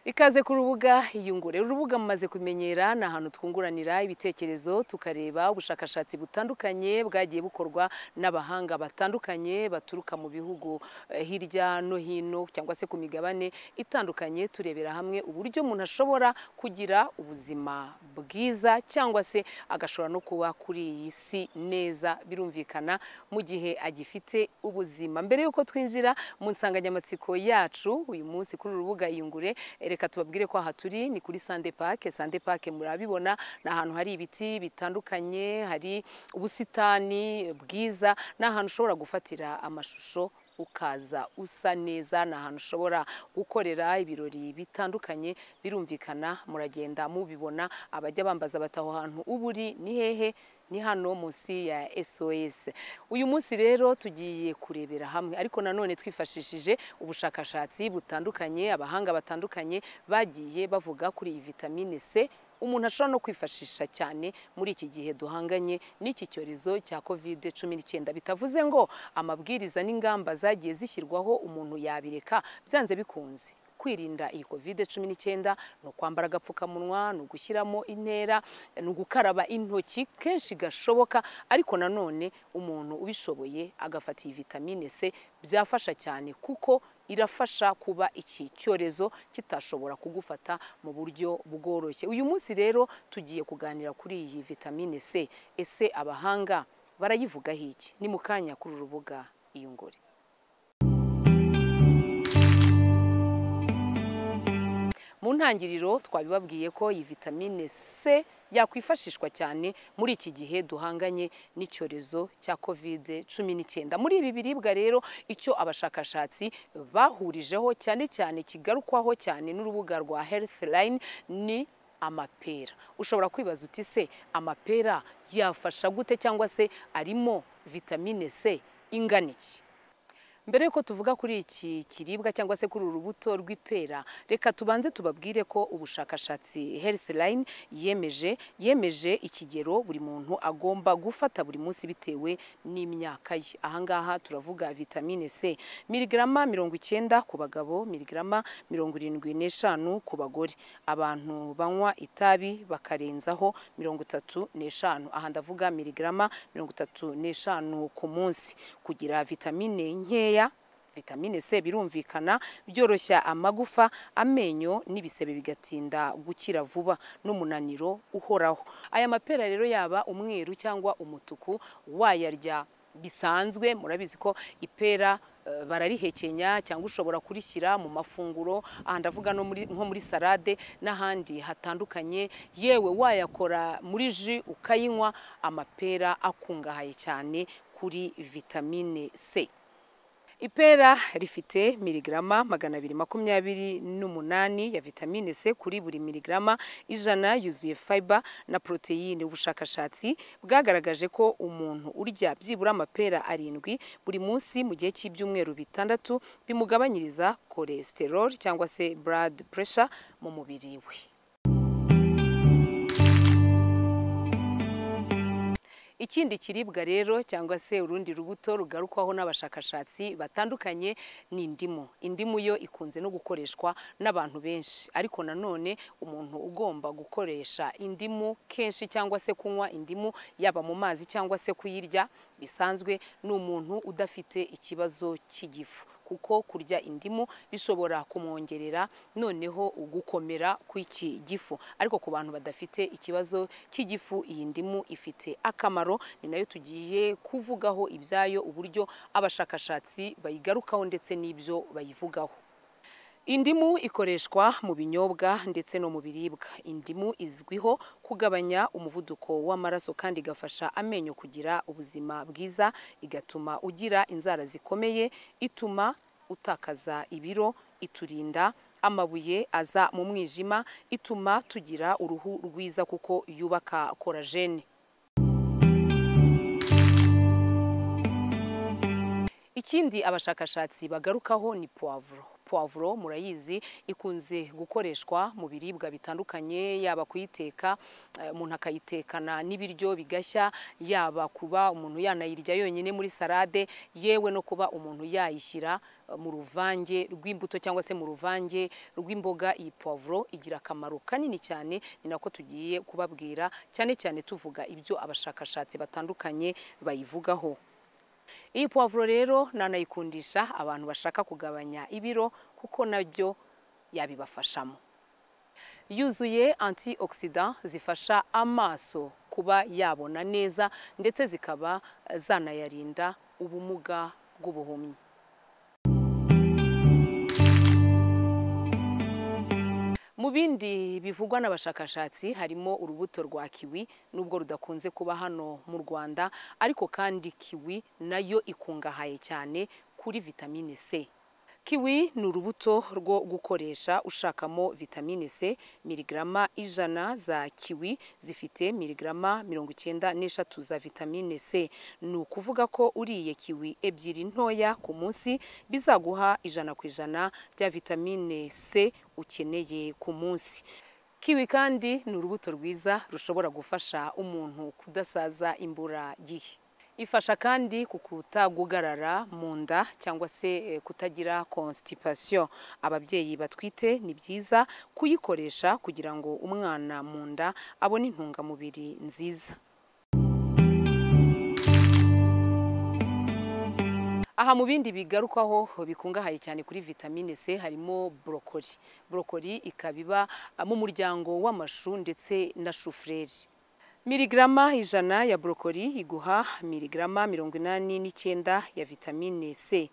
Ikaze ku rubuga Iyungure. Urubuga mumaze kumenyera ni ahantu twunguranira ibitekerezo, tukareba ubushakashatsi butandukanye bwagiye bukorwa n'abahanga batandukanye baturuka mu bihugu hirya no hino cyangwa se ku migabane itandukanye, turebera hamwe uburyo umuntu ashobora kugira ubuzima bwiza cyangwa se agashobora no kuba kuri iyi si neza, birumvikana mu gihe agifite ubuzima. Mbere y'uko twinjira mu nsanganyamatsiko yacu uyu munsi kuri urubuga Iyungure, reka tubabwire ko aha turi ni kuri Sande Park. Sande Park murabibona ni ahantu hari ibiti bitandukanye, hari ubusitani bwiza, ni ahantu ushobora gufatira amashusho ukaza usa neza, ni ahantu ushobora gukorera ibirori bitandukanye, birumvikana muragenda mubibona. Abajya bambaza bati aho hantu uba uri ni hehe? Ni hano munsi ya SOS. Uyu munsi rero tugiye kurebera hamwe, ariko nanone twifashishije ubushakashatsi butandukanye, abahanga batandukanye bagiye bavuga kuri iyi vitamine C umuntu ashobora no kwifashisha cyane muri iki gihe duhanganye n'iki cyorezo cya COVID-19. Bitavuze ngo amabwiriza n'ingamba zagiye zishyirwaho umuntu yabireka, byanze bikunze kwirinda iyi COVID-19 ni ukwambara agapfukamunwa, ni ugushyiramo intera, ni ugukaraba intoki kenshi gashoboka, ariko nanone umuntu ubishoboye agafata iyi vitamine C byafasha cyane, kuko irafasha kuba iki cyorezo kitashobora kugufata mu buryo bworoshye. Uyu munsi rero tugiye kuganira kuri iyi vitamine C. Ese abahanga barayivugaho iki? Ni mu kanya kuri urubuga Iyungure. Mu ntangiriro twabibabwiye ko iyi vitamine C yakwifashishwa cyane muri iki gihe duhanganye n'icyorezo cya COVID-19. Muri ibi biribwa rero icyo abashakashatsi bahurijeho cyane cyane kigarukwaho cyane n'urubuga rwa Healthline ni amapera. Ushobora kwibaza uti se amapera yafasha gute cyangwa se arimo vitamine C ingana iki? Mbere yuko tuvuga kuri iki kiribwa cyangwa se kuri urubuto rw'ipera, reka tubanze tubabwire ko ubushakashatsi Healthline yemeje ikigero buri muntu agomba gufata buri munsi bitewe n'imyaka ye. Ahangaha turavuga vitamine C miligrama 90 ku bagabo, miligrama 75 ku bagore. Abantu banywa itabi bakarenzaho 35, aha ndavuga miligrama 35 ku munsi. Kugira vitamine nke, vitamine C birumvikana byoroshya amagufa, amenyo n'ibisebe bigatinda gukira vuba n'umunaniro uhoraho. Aya mapera rero yaba umweru cyangwa umutuku wayarya bisanzwe, murabizi ko ipera bararihekenya cyangwa ushobora kurishyira mu mafunguro, aha ndavuga no muri nko muri salade n'ahandi hatandukanye, yewe wayakora muri jus ukayinywa. Amapera akungahaye cyane kuri vitamine C. Ipera rifite miligrama 228 ya vitamine C kuri buri miligrama 100 yuzuye fiber na proteine. Ubushakashatsi bwagaragaje ko umuntu urya byibura amapera 7 buri munsi mu gihe cy'ibyumweru 6 bimugabanyiriza cholesterol cyangwa se blood pressure mu mubiri we. Ikindi kiribwa rero cyangwa se urundi rubuto rugarukwaho n'abashakashatsi batandukanye ni indimu. Indimu yo ikunze no gukoreshwa n'abantu benshi, ariko nanone umuntu ugomba gukoresha indimu kenshi cyangwa se kunywa indimu yaba mu mazi cyangwa se kuyirya bisanzwe ni umuntu udafite ikibazo cy'igifu, kuko kurya indimu bishobora kumwongerera noneho ugukomera kw'iki gifu. Ariko ku bantu badafite ikibazo cy'igifu iyi ndimu ifite akamaro, ni nayo tugiye kuvugaho ibyayo, uburyo abashakashatsi bayigarukaho ndetse n'ibyo bayivugaho. Indimu ikoreshwa mu binyobwa ndetse no mu biribwa. Indimu izwiho kugabanya umuvuduko w'amaraso kandi igafasha amenyo kugira ubuzima bwiza, igatuma ugira inzara zikomeye, ituma utakaza ibiro, iturinda amabuye aza mu mwijima, ituma tugira uruhu rwiza kuko yubaka collagene. Ikindi abashakashatsi bagarukaho ni poivro. Puwavuro murayizi ikunze gukoreshwa mu biribwa bitandukanye, yaba kuyiteka umuntu akayitekana n'ibiryo bigashya, yaba kuba umuntu yanayirya yonyine muri salade, yewe no kuba umuntu yayishyira mu ruvange rw'imbuto cyangwa se mu ruvange rw'imboga. Iyi puwavuro igira akamaro kanini cyane, ni nako tugiye kubabwira cyane cyane tuvuga ibyo abashakashatsi batandukanye bayivugaho. Iyi puwavuro rero nanayikundisha abantu bashaka kugabanya ibiro kuko nabyo yabibafashamo. Yuzuye antioxidant zifasha amaso kuba yabona neza ndetse zikaba zanayarinda ubumuga bw'ubuhumyi. Mu bindi bivugwa n'abashakashatsi harimo urubuto rwa kiwi, nubwo rudakunze kuba hano mu Rwanda, ariko kandi kiwi nayo ikungahaye cyane kuri vitamine C. Kiwi ni urubuto rwo gukoresha ushakamo vitamine C. Miligrama 100 za kiwi zifite miligrama 93 za vitamine C. Ni ukuvuga ko uriye kiwi 2 ntoya ku munsi bizaguha 100% bya vitamine C ukeneye ku munsi. Kiwi kandi ni urubuto rwiza rushobora gufasha umuntu kudasaza imburagihe. Ifasha kandi ku kutagugarara mu nda cyangwa se kutagira constipation. Ababyeyi batwite ni byiza kuyikoresha kugira ngo umwana mu nda abone intungamubiri nziza. Aha mu bindi bigarukwaho bikungahaye cyane kuri vitamine C harimo brokoli. Brokoli ikaba iba mu muryango w'amashu ndetse na shufureri. Miligrama 100 ya brokoli iguha miligrama 89 ya vitamine C.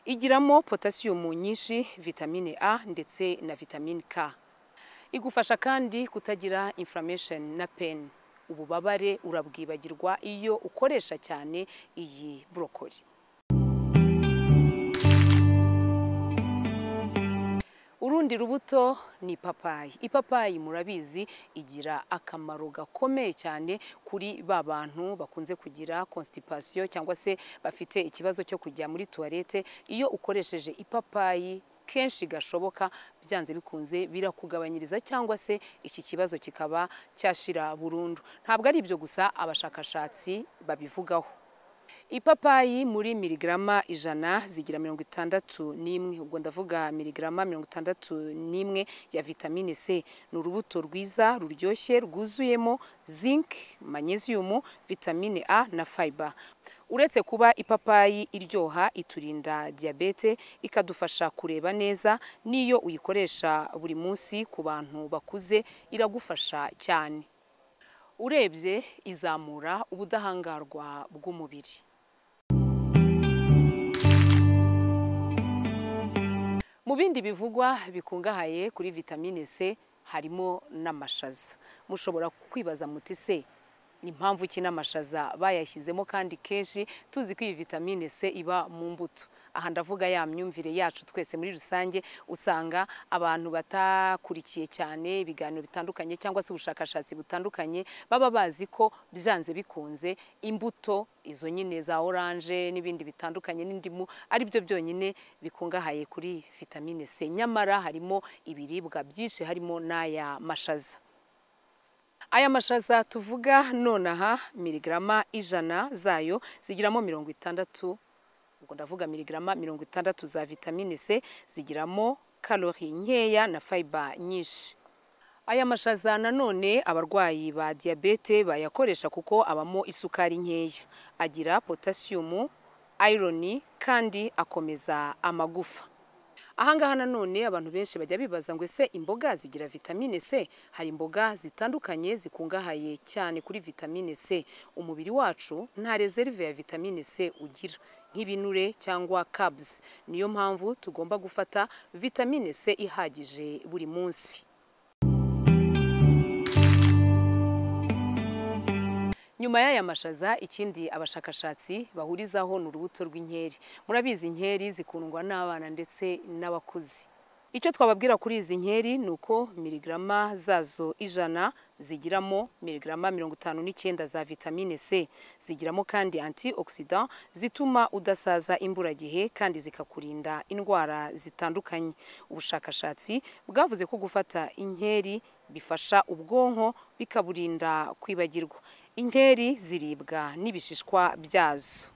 Igiramo potasiyumu nyinshi, vitamine A ndetse na vitamine K. Igufasha kandi kutagira inflammation na pain. Ububabare urabwibagirwa iyo ukoresha cyane iyi brokoli. Urundi rubuto ni ipapayi. Ipapayi murabizi igira akamaro gakomeye cyane kuri ba bantu bakunze kugira constipation cyangwa se bafite ikibazo cyo kujya muri toilette. Iyo ukoresheje ipapayi kenshi gashoboka byanze bikunze birakugabanyiriza cyangwa se iki kibazo kikaba cyashira burundu. Ntabwo ari ibyo gusa abashakashatsi babivugaho. Ipapayi muri miligrama 100 zigira 61, ubwo ndavuga miligrama 61 ya vitamine C. Ni urubuto rwiza ruryoshye rwuzuyemo zinc, magnesium, vitamine A na fiber. Uretse kuba ipapayi iryoha, iturinda diyabete, ikadufasha kureba neza, niyo uyikoresha buri munsi ku bantu bakuze iragufasha cyane. Urebye izamura ubudahangarwa bw'umubiri. Mu bindi bivugwa bikungahaye kuri vitamine C harimo n'amashaza. Mushobora kwibaza muti se ni impamvu ki n'amashaza bayashyizemo kandi kenshi tuzi ko iyi vitamine C iba mu mbuto? Aha ndavuga ya myumvire yacu twese muri rusange, usanga abantu batakurikiye cyane ibiganiro bitandukanye cyangwa se ubushakashatsi butandukanye baba bazi ko byanze bikunze imbuto izo nyine za orange n'ibindi bitandukanye n'indimu ari byo byonyine bikungahaye kuri vitamine C. Nyamara harimo ibiribwa byinshi harimo n'aya mashaza. Aya mashaza tuvuga nonaha miligrama 100 zayo zigiramo 60, ubwo ndavuga miligrama 60 za vitamine C, zigiramo kalori nkeya na fiber nyinshi. Aya mashaza nanone abarwayi ba diyabete bayakoresha kuko abamo isukari nkeya. Agira potasiyumu, iron kandi akomeza amagufa. Ahangaha nanone abantu benshi bajya bibaza ngo ese imboga zigira vitamine C? Hari imboga zitandukanye zikungahaye cyane kuri vitamine C. Umubiri wacu nta reserve ya vitamine C ugira, nk'ibinure cyangwa carbs. Niyo mpamvu tugomba gufata vitamine C ihagije buri munsi. Nyuma y'aya mashaza, ikindi abashakashatsi bahurizaho ni urubuto rw'inkeri. Murabizi inkeri zikundwa n'abana ndetse n'abakuze. Icyo twababwira kuri izi nkeri ni uko miligrama zazo 100 zigiramo miligrama 59 za vitamine C. Zigiramo kandi antioxidant zituma udasaza imburagihe kandi zikakurinda indwara zitandukanye. Ubushakashatsi bwavuze ko gufata inkeri bifasha ubwonko bikaburinda kwibagirwa. Inkeri ziribwa n'ibishishwa byazo.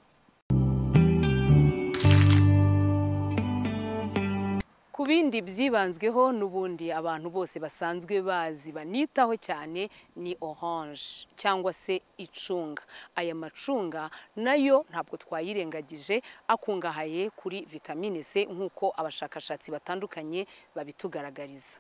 Ku bindi byibanzweho n'ubundi abantu bose basanzwe bazi banitaho cyane ni orange cyangwa se icunga. Aya macunga nayo ntabwo twayirengagije, akungahaye kuri vitamine C nk'uko abashakashatsi batandukanye babitugaragariza.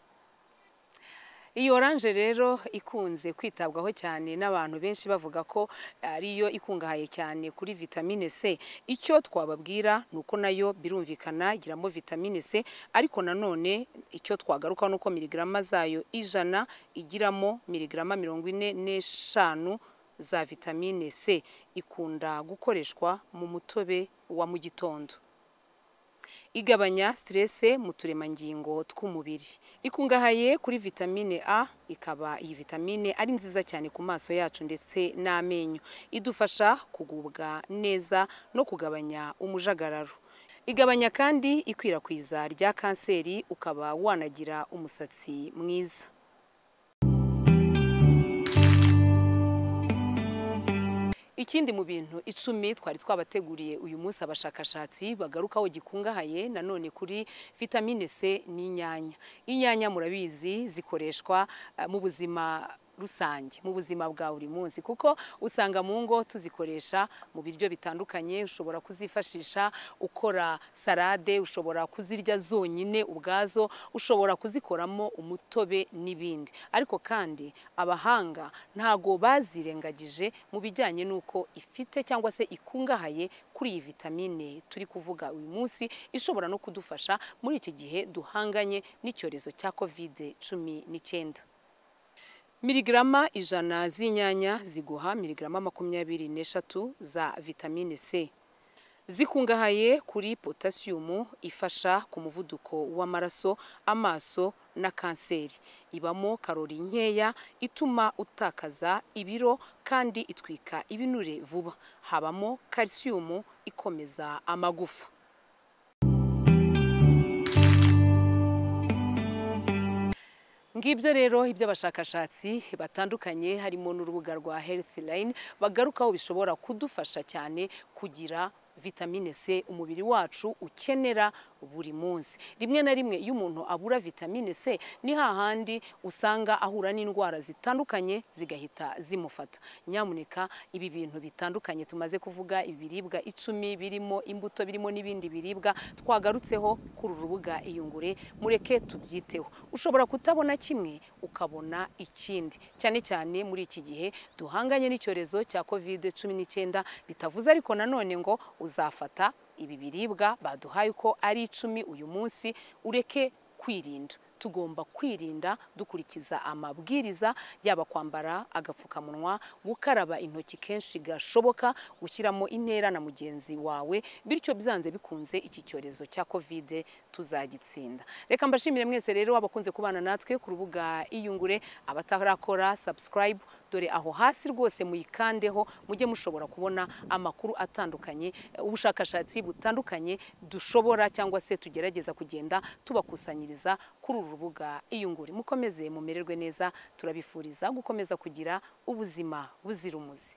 Iyi orange rero ikunze kwitabwaho cyane n'abantu benshi bavuga ko ariyo ikungahaye cyane kuri vitamine C. Icyo twababwira ni uko nayo birumvikana igiramo vitamine C, ariko nanone icyo twagaruka nuko miligrama zayo 100 igiramo miligrama 45 za vitamine C. Ikunda gukoreshwa mu mutobe wa mu gitondo. Igabanya stresse mu turemangingo tw'umubiri. Ikungahaye kuri vitamine A, ikaba iyi vitamine ari nziza cyane ku maso yacu ndetse n'amenyo. Idufasha kugubwa neza no kugabanya umujagararo. Igabanya kandi ikwirakwiza rya kanseri, ukaba wanagira umusatsi mwiza. Ikindi mu bintu 10 twari twabateguriye uyu munsi abashakashatsi bagarukaho gikungahaye nanone kuri vitamine C ni inyanya. Inyanya murabizi zikoreshwa mu buzima rusange, mu buzima bwa buri munsi, kuko usanga mu ngo tuzikoresha mu biryo bitandukanye. Ushobora kuzifashisha ukora salade, ushobora kuzirya zonyine ubwazo, ushobora kuzikoramo umutobe n'ibindi. Ariko kandi abahanga ntago bazirengagije mu bijyanye n'uko ifite cyangwa se ikungahaye kuri iyi vitamine turi kuvuga uyu munsi, ishobora no kudufasha muri iki gihe duhanganye n'icyorezo cya COVID-19. Miligrama 100 z'inyanya ziguha miligrama 23 za vitamine C. Zikungahaye kuri potasiyumu ifasha ku muvuduko w'amaraso, amaso na kanseri. Ibamo karori nkeya ituma utakaza ibiro kandi itwika ibinure vuba. Habamo calcium ikomeza amagufa. Ngibyo rero ibyo abashakashatsi batandukanye harimo n'urubuga rwa Healthline bagarukaho bishobora kudufasha cyane kugira vitamine C umubiri wacu ukenera buri munsi. Rimwe na rimwe iyo umuntu abura vitamine C ni hahandi usanga ahura n'indwara zitandukanye zigahita zimufata. Nyamuneka ibi bintu bitandukanye tumaze kuvuga, ibiribwa 10 birimo imbuto, birimo n'ibindi biribwa twagarutseho kuri urubuga Iyungure, mureke tubyiteho. Ushobora kutabona kimwe ukabona ikindi, cyane cyane muri iki gihe duhanganye n'icyorezo cya COVID-19. Bitavuze ariko nanone ngo uzafata ibi biribwa baduhaye uko ari 10 uyu munsi ureke kwirinda. Tugomba kwirinda dukurikiza amabwiriza, yaba kwambara agapfukamunwa, gukaraba intoki kenshi gashoboka, gushyiramo intera na mugenzi wawe, bityo byanze bikunze iki cyorezo cya COVID tuzagitsinda. Reka mbashimire mwese rero abakunze kubana natwe ku rubuga Iyungure, abatarakora subscribe dore aho hasi rwose muyikandeho mujye mushobora kubona amakuru atandukanye, ubushakashatsi butandukanye dushobora cyangwa se tugerageza kugenda tubakusanyiriza kuri uru rubuga Iyungure. Mukomeze mumererwe neza, turabifuriza gukomeza kugira ubuzima buzira umuze.